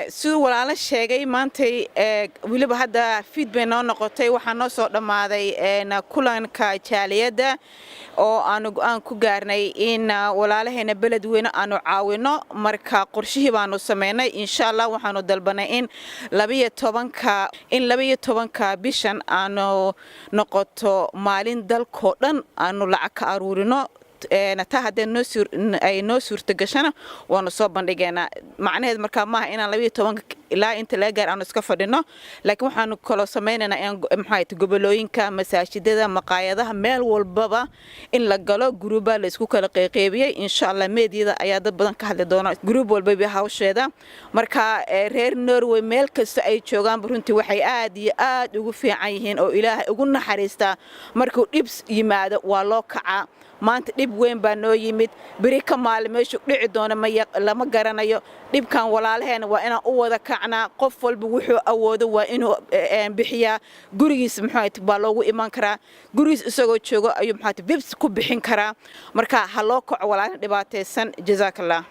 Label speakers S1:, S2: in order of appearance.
S1: Siduu walaalo sheegay, maantay weliba hadda fiid bay noo noqotay. Waxaa noo soo dhammaaday kulanka jaaliyadda oo aanu go'aan ku gaarnay in walaalaheena Beledweyne aanu caawino. Marka qorshihii baanu samaynay. Insha Allah waxaanu dalbanay in 12-ka, in 12-ka bishan aanu noqoto maalin dalkoo dhan aanu lacag ka aruurino. Taa haddee ay noo suurtagashana, waanu soo bandhigeynaa. Macnaheed markaa maaha inaan 12-ka ilaa inta laga gaar aanu iska fadhino, laakiin waxaanu kaloo samaynaynaa in, maxaa, gobolooyinka, masaajidada, maqaayadaha, meel walbaba in la galo. Guruubbaa la isku kala qeyqeybiyey. Insha Allah meediyada ayaa dad badan ka hadli doona guruub walbaba hawsheeda. Marka reer Norway meel kasta ay joogaanba, runtii waxay aad iyo aad ugu fiican yihiin oo Ilaahay ugu naxariistaa, markuu dhib yimaado waa loo kacaa. Maanta dhib weyn baa noo yimid. Beri ka maalin meeshuu dhici doono lama garanayo. Dhibkan walaalaheena waa inaan u wada kacnaa. Qof walba wuxuu awoodo waa inuu bixiyaa. Gurigiis, muxuu, baa loogu iman karaa. Gurigiis isagoo joogo ayuu, muxuu, Vipps ku bixin karaa. Marka ha loo kaco walaalaha dhibaataysan. Jazaak Allah.